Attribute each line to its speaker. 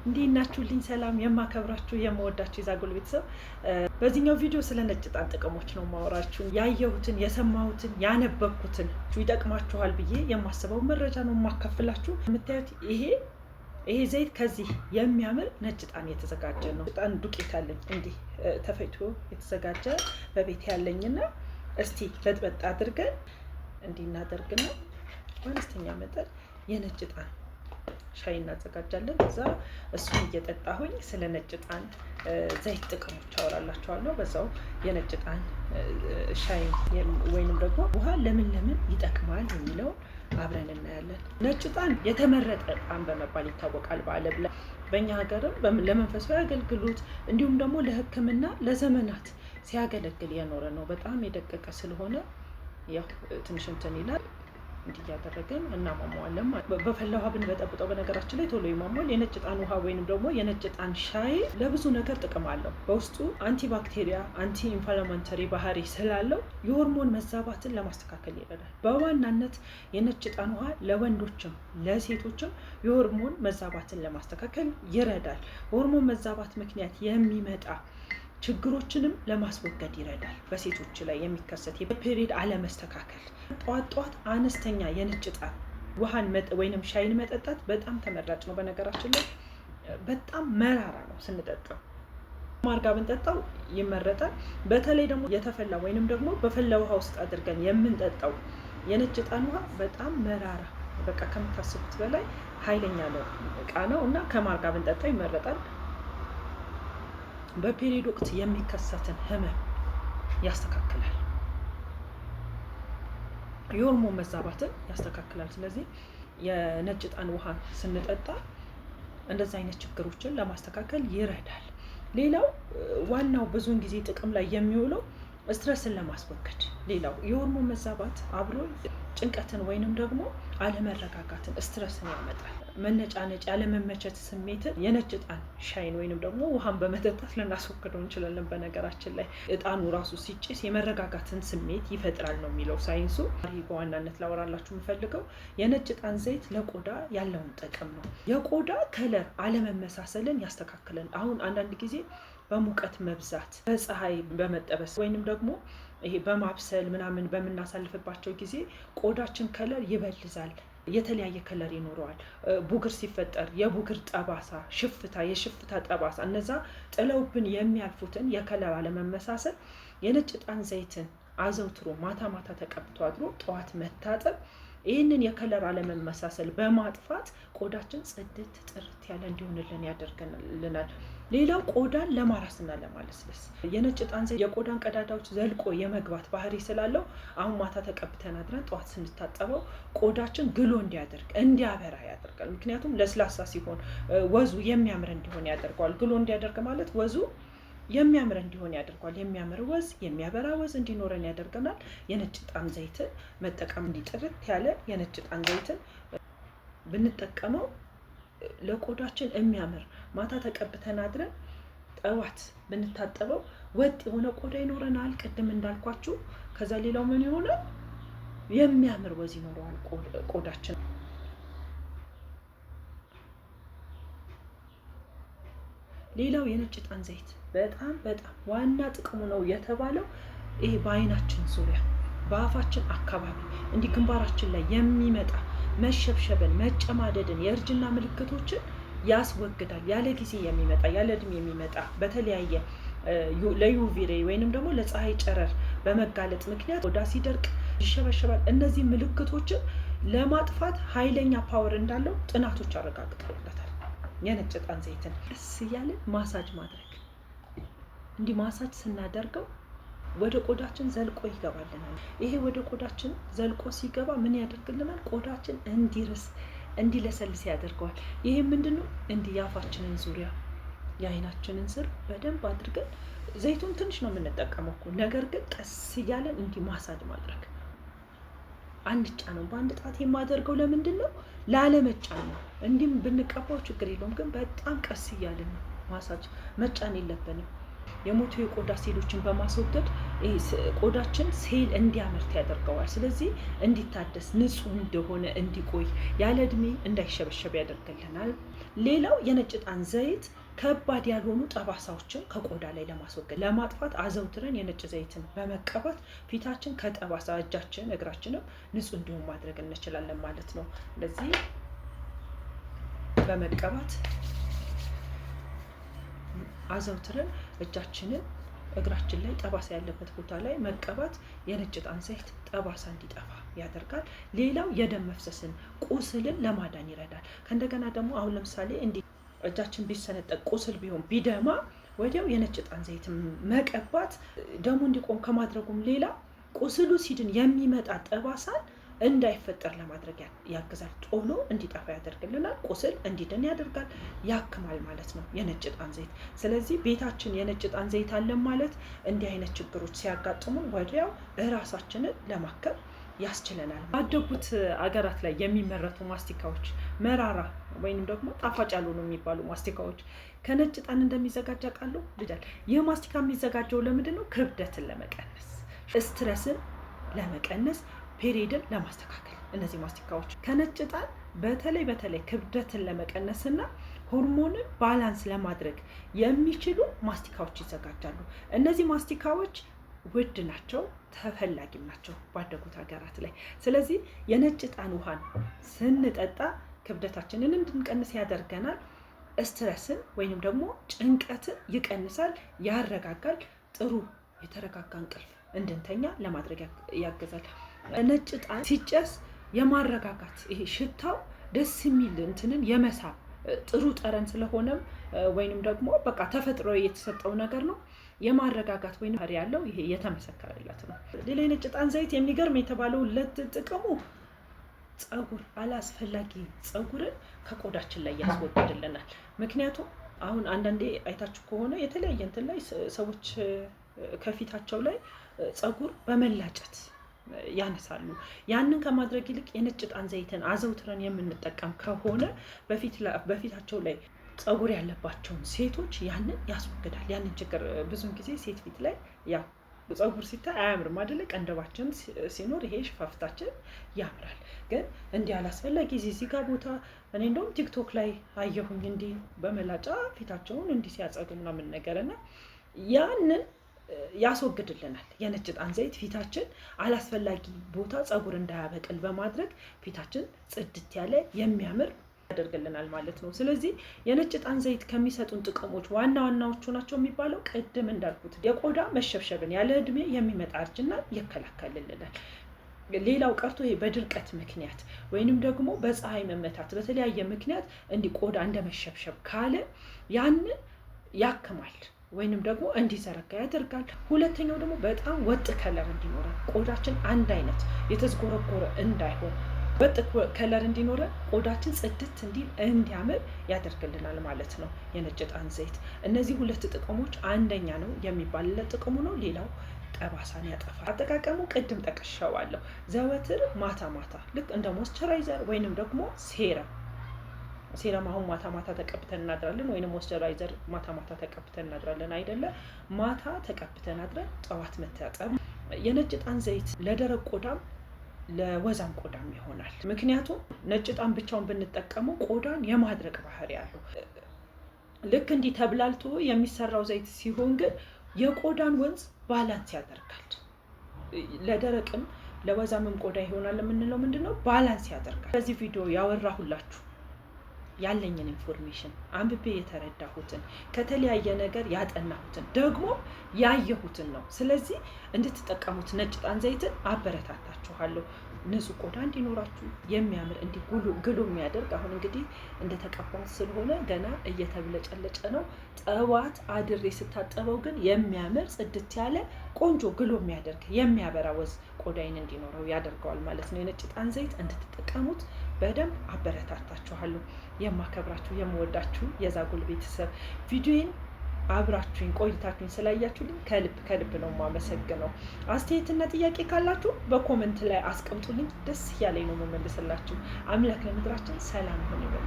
Speaker 1: እንዴት ናችሁልኝ? ሰላም የማከብራችሁ የምወዳችሁ የዛጎል ቤተሰብ፣ በዚህኛው ቪዲዮ ስለ ነጭ ዕጣን ጥቅሞች ነው ማወራችሁ። ያየሁትን፣ የሰማሁትን፣ ያነበብኩትን ይጠቅማችኋል ብዬ የማስበው መረጃ ነው የማካፍላችሁ። የምታዩት ይሄ ዘይት ከዚህ የሚያምር ነጭ ዕጣን የተዘጋጀ ነው። ዕጣን ዱቄት አለኝ እንዲህ ተፈጭቶ የተዘጋጀ በቤት ያለኝና እስቲ በጥበጥ አድርገን እንዲህ እናደርግና በአነስተኛ መጠን የነጭ ዕጣን ሻይ እናዘጋጃለን። እዛ እሱን እየጠጣሁኝ ስለ ነጭ ዕጣን ዘይት ጥቅሞች አወራላችኋለሁ። በዛው የነጭ ዕጣን ሻይ ወይንም ደግሞ ውሃ ለምን ለምን ይጠቅማል የሚለውን አብረን እናያለን። ነጭ ዕጣን የተመረጠ ዕጣን በመባል ይታወቃል በዓለም ላይ። በእኛ ሀገርም ለመንፈሳዊ አገልግሎት እንዲሁም ደግሞ ለሕክምና ለዘመናት ሲያገለግል የኖረ ነው። በጣም የደቀቀ ስለሆነ ያው ትንሽ እንትን ይላል። እንዲህ እያደረግን እናሟሟዋለን። በፈላ ውሃ ብንበጠብጠው በነገራችን ላይ ቶሎ ይሟሟል። የነጭ ዕጣን ውሃ ወይንም ደግሞ የነጭ ዕጣን ሻይ ለብዙ ነገር ጥቅም አለው። በውስጡ anti bacteria፣ anti inflammatory ባህሪ ስላለው የሆርሞን መዛባትን ለማስተካከል ይረዳል። በዋናነት የነጭ ዕጣን ውሃ ለወንዶችም ለሴቶችም የሆርሞን መዛባትን ለማስተካከል ይረዳል። በሆርሞን መዛባት ምክንያት የሚመጣ ችግሮችንም ለማስወገድ ይረዳል። በሴቶች ላይ የሚከሰት የ period አለመስተካከል ጠዋት ጠዋት አነስተኛ የነጭ ዕጣን ውሃን ወይንም ሻይን መጠጣት በጣም ተመራጭ ነው። በነገራችን ላይ በጣም መራራ ነው ስንጠጣው፣ ማር ጋር ብንጠጣው ይመረጣል። በተለይ ደግሞ የተፈላ ወይንም ደግሞ በፈላ ውሃ ውስጥ አድርገን የምንጠጣው የነጭ ዕጣን ውሃ በጣም መራራ፣ በቃ ከምታስቡት በላይ ኃይለኛ ነው እቃ ነው እና ከማር ጋር ብንጠጣው ይመረጣል። በ period ወቅት የሚከሰትን ህመም ያስተካክላል። የሆርሞን መዛባትን ያስተካክላል። ስለዚህ የነጭ ዕጣን ውሃን ስንጠጣ እንደዚህ አይነት ችግሮችን ለማስተካከል ይረዳል። ሌላው ዋናው ብዙውን ጊዜ ጥቅም ላይ የሚውለው stress ን ለማስወገድ፣ ሌላው የሆርሞን መዛባት አብሮ ጭንቀትን ወይንም ደግሞ አለመረጋጋትን stress ን ያመጣል። መነጫነጭ፣ ያለመመቸት ስሜትን የነጭ ዕጣን ሻይን ወይንም ደግሞ ውሃን በመጠጣት ልናስወግደው እንችላለን። በነገራችን ላይ ዕጣኑ ራሱ ሲጭስ የመረጋጋትን ስሜት ይፈጥራል ነው የሚለው ሳይንሱ። በዋናነት ላወራላችሁ የምፈልገው የነጭ ዕጣን ዘይት ለቆዳ ያለውን ጥቅም ነው። የቆዳ color አለመመሳሰልን ያስተካክላል። አሁን አንዳንድ ጊዜ በሙቀት መብዛት፣ በፀሐይ በመጠበስ ወይንም ደግሞ ይሄ በማብሰል ምናምን በምናሳልፍባቸው ጊዜ ቆዳችን color ይበልዛል። የተለያየ color ይኖረዋል። ቡግር ሲፈጠር የቡግር ጠባሳ፣ ሽፍታ፣ የሽፍታ ጠባሳ፣ እነዛ ጥለውብን የሚያልፉትን የ color አለመመሳሰል የነጭ ዕጣን ዘይትን አዘውትሮ ማታ ማታ ተቀብቶ አድሮ ጠዋት መታጠብ ይህንን የ color አለመመሳሰል በማጥፋት ቆዳችን ጽድት ጥርት ያለ እንዲሆንልን ያደርግልናል። ሌላው ቆዳን ለማራስና ለማለስለስ የነጭ ዕጣን ዘይት የቆዳን ቀዳዳዎች ዘልቆ የመግባት ባህሪ ስላለው አሁን ማታ ተቀብተን አድረን ጠዋት ስንታጠበው ቆዳችን glow እንዲያደርግ እንዲያበራ ያደርጋል። ምክንያቱም ለስላሳ ሲሆን ወዙ የሚያምር እንዲሆን ያደርገዋል። glow እንዲያደርግ ማለት ወዙ የሚያምር እንዲሆን ያደርገዋል። የሚያምር ወዝ፣ የሚያበራ ወዝ እንዲኖረን ያደርገናል። የነጭ ዕጣን ዘይትን መጠቀም እንዲጥርት ያለ የነጭ ዕጣን ዘይትን ብንጠቀመው ለቆዳችን የሚያምር ማታ ተቀብተን አድረን ጠዋት ብንታጠበው ወጥ የሆነ ቆዳ ይኖረናል። ቅድም እንዳልኳችሁ። ከዛ ሌላው ምን ይሆናል? የሚያምር ወዝ ይኖረዋል ቆዳችን። ሌላው የነጭ ዕጣን ዘይት በጣም በጣም ዋና ጥቅሙ ነው የተባለው ይሄ በአይናችን ዙሪያ፣ በአፋችን አካባቢ፣ እንዲህ ግንባራችን ላይ የሚመጣ መሸብሸብን፣ መጨማደድን፣ የእርጅና ምልክቶችን ያስወግዳል። ያለ ጊዜ የሚመጣ፣ ያለ እድሜ የሚመጣ፣ በተለያየ ለ UV ray ወይንም ደግሞ ለፀሐይ ጨረር በመጋለጥ ምክንያት ቆዳ ሲደርቅ ይሸበሸባል። እነዚህ ምልክቶችን ለማጥፋት ኃይለኛ power እንዳለው ጥናቶች አረጋግጠውለታል። የነጭ ዕጣን ዘይትን ቀስ እያለን ማሳጅ ማድረግ፣ እንዲህ ማሳጅ ስናደርገው ወደ ቆዳችን ዘልቆ ይገባልናል። ይሄ ወደ ቆዳችን ዘልቆ ሲገባ ምን ያደርግልናል? ቆዳችን እንዲርስ እንዲለሰልስ ያደርገዋል። ይሄ ምንድን ነው? እንዲህ የአፋችንን ዙሪያ፣ የአይናችንን ስር በደንብ አድርገን፣ ዘይቱን ትንሽ ነው የምንጠቀመው እኮ፣ ነገር ግን ቀስ እያለን እንዲህ ማሳጅ ማድረግ፣ አንጫ ነው። በአንድ ጣት የማደርገው ለምንድን ነው? ላለመጫን ነው። እንዲህም ብንቀባው ችግር የለውም፣ ግን በጣም ቀስ እያልን ነው ማሳጅ፣ መጫን የለብንም። የሞቱ የቆዳ ሴሎችን በማስወገድ ቆዳችን ሴል እንዲያመርት ያደርገዋል። ስለዚህ እንዲታደስ፣ ንጹህ እንደሆነ እንዲቆይ፣ ያለ እድሜ እንዳይሸበሸብ ያደርግልናል። ሌላው የነጭ ዕጣን ዘይት ከባድ ያልሆኑ ጠባሳዎችን ከቆዳ ላይ ለማስወገድ፣ ለማጥፋት አዘውትረን የነጭ ዘይትን በመቀባት ፊታችን ከጠባሳ፣ እጃችን፣ እግራችንም ንጹህ እንዲሆን ማድረግ እንችላለን ማለት ነው። እንደዚህ በመቀባት አዘውትረን እጃችንን፣ እግራችን ላይ ጠባሳ ያለበት ቦታ ላይ መቀባት የነጭ ዕጣን ዘይት ጠባሳ እንዲጠፋ ያደርጋል። ሌላው የደም መፍሰስን፣ ቁስልን ለማዳን ይረዳል። ከእንደገና ደግሞ አሁን ለምሳሌ እንዲህ እጃችን ቢሰነጠቅ፣ ቁስል ቢሆን፣ ቢደማ ወዲያው የነጭ ዕጣን ዘይት መቀባት ደሙ እንዲቆም ከማድረጉም ሌላ ቁስሉ ሲድን የሚመጣ ጠባሳን እንዳይፈጠር ለማድረግ ያግዛል። ቶሎ እንዲጠፋ ያደርግልናል። ቁስል እንዲድን ያደርጋል፣ ያክማል ማለት ነው የነጭ ዕጣን ዘይት። ስለዚህ ቤታችን የነጭ ዕጣን ዘይት አለን ማለት እንዲህ አይነት ችግሮች ሲያጋጥሙን ወዲያው እራሳችንን ለማከም ያስችለናል። ባደጉት አገራት ላይ የሚመረቱ ማስቲካዎች፣ መራራ ወይንም ደግሞ ጣፋጭ ያልሆኑ የሚባሉ ማስቲካዎች ከነጭ ዕጣን እንደሚዘጋጅ ያውቃሉ? ልጃል ይህ ማስቲካ የሚዘጋጀው ለምንድን ነው? ክብደትን ለመቀነስ፣ stress ን ለመቀነስ፣ period ን ለማስተካከል። እነዚህ ማስቲካዎች ከነጭ ዕጣን በተለይ በተለይ ክብደትን ለመቀነስና ሆርሞንን balance ለማድረግ የሚችሉ ማስቲካዎች ይዘጋጃሉ። እነዚህ ማስቲካዎች ውድ ናቸው፣ ተፈላጊም ናቸው ባደጉት ሀገራት ላይ። ስለዚህ የነጭ ዕጣን ውሃን ስንጠጣ ክብደታችንን እንድንቀንስ ያደርገናል። Stress ን ወይንም ደግሞ ጭንቀትን ይቀንሳል፣ ያረጋጋል። ጥሩ የተረጋጋ እንቅልፍ እንድንተኛ ለማድረግ ያግዛል። ነጭ ዕጣን ሲጨስ የማረጋጋት፣ ይሄ ሽታው ደስ የሚል እንትንን የመሳብ ጥሩ ጠረን ስለሆነም ወይንም ደግሞ በቃ ተፈጥሮ የተሰጠው ነገር ነው። የማረጋጋት ወይም ያለው ይሄ የተመሰከረለት ነው። ሌላ የነጭ ዕጣን ዘይት የሚገርም የተባለው ጥቅሙ ፀጉር፣ አላስፈላጊ ፀጉርን ከቆዳችን ላይ ያስወግድልናል። ምክንያቱም አሁን አንዳንዴ አይታችሁ ከሆነ የተለያየ እንትን ላይ ሰዎች ከፊታቸው ላይ ፀጉር በመላጨት ያነሳሉ። ያንን ከማድረግ ይልቅ የነጭ ዕጣን ዘይትን አዘውትረን የምንጠቀም ከሆነ በፊታቸው ላይ ፀጉር ያለባቸውን ሴቶች ያንን ያስወግዳል። ያንን ችግር ብዙን ጊዜ ሴት ፊት ላይ ያው ፀጉር ሲታይ አያምርም አይደለ? ቀንደባችን ሲኖር ይሄ ሽፋፍታችን ያምራል። ግን እንዲህ አላስፈላጊ እዚህ ጋር ቦታ እኔ እንደውም ቲክቶክ ላይ አየሁኝ፣ እንዲህ በመላጫ ፊታቸውን እንዲህ ሲያጸዱ ምናምን ነገር፣ እና ያንን ያስወግድልናል። የነጭ ዕጣን ዘይት ፊታችን አላስፈላጊ ቦታ ፀጉር እንዳያበቅል በማድረግ ፊታችን ጽድት ያለ የሚያምር ያደርግልናል ማለት ነው። ስለዚህ የነጭ ዕጣን ዘይት ከሚሰጡን ጥቅሞች ዋና ዋናዎቹ ናቸው የሚባለው ቅድም እንዳልኩት የቆዳ መሸብሸብን፣ ያለ እድሜ የሚመጣ እርጅና ይከላከልልናል። ሌላው ቀርቶ ይሄ በድርቀት ምክንያት ወይንም ደግሞ በፀሐይ መመታት፣ በተለያየ ምክንያት እንዲህ ቆዳ እንደ መሸብሸብ ካለ ያንን ያክማል ወይንም ደግሞ እንዲዘረጋ ያደርጋል። ሁለተኛው ደግሞ በጣም ወጥ color እንዲኖረን፣ ቆዳችን አንድ አይነት የተዝጎረጎረ እንዳይሆን፣ ወጥ color እንዲኖረን፣ ቆዳችን ጽድት እንዲል፣ እንዲያምር ያደርግልናል ማለት ነው የነጭ ዕጣን ዘይት። እነዚህ ሁለት ጥቅሞች አንደኛ ነው የሚባልለት ጥቅሙ ነው። ሌላው ጠባሳን ያጠፋል። አጠቃቀሙ ቅድም ጠቅሼዋለሁ። ዘወትር ማታ ማታ ልክ እንደ moisturizer ወይንም ደግሞ serum፣ አሁን ማታ ማታ ተቀብተን እናድራለን፣ ወይንም moisturizer ማታ ማታ ተቀብተን እናድራለን አይደለ? ማታ ተቀብተን አድረን ጠዋት መታጠብ። የነጭ ዕጣን ዘይት ለደረቅ ቆዳም ለወዛም ቆዳም ይሆናል። ምክንያቱም ነጭ ዕጣን ብቻውን ብንጠቀመው ቆዳን የማድረቅ ባህሪ ያለው፣ ልክ እንዲህ ተብላልቶ የሚሰራው ዘይት ሲሆን ግን የቆዳን ወዝ balance ያደርጋል። ለደረቅም ለወዛምም ቆዳ ይሆናል የምንለው ምንድን ነው? Balance ያደርጋል። በዚህ ቪዲዮ ያወራሁላችሁ ያለኝን information፣ አንብቤ የተረዳሁትን፣ ከተለያየ ነገር ያጠናሁትን፣ ደግሞ ያየሁትን ነው። ስለዚህ እንድትጠቀሙት ነጭ ዕጣን ዘይትን አበረታታችኋለሁ። ንጹህ ቆዳ እንዲኖራችሁ፣ የሚያምር እንዲ glow የሚያደርግ። አሁን እንግዲህ እንደተቀባሁት ስለሆነ ገና እየተብለጨለጨ ነው። ጠዋት አድሬ ስታጠበው ግን የሚያምር፣ ጽድት ያለ፣ ቆንጆ glow የሚያደርግ፣ የሚያበራ ወዝ ቆዳይን እንዲኖረው ያደርገዋል ማለት ነው። የነጭ ዕጣን ዘይት እንድትጠቀሙት በደንብ አበረታታችኋለሁ። የማከብራችሁ፣ የምወዳችሁ የዛጎል ቤተሰብ፣ ቪዲዮዬን አብራችሁኝ ቆይታችሁኝ ስላያችሁልኝ ከልብ ከልብ ነው የማመሰግነው። አስተያየትና ጥያቄ ካላችሁ በ comment ላይ አስቀምጡልኝ። ደስ እያለኝ ነው የምመልስላችሁ። አምላክ ለምድራችን ሰላም ይሁን ይበሉ።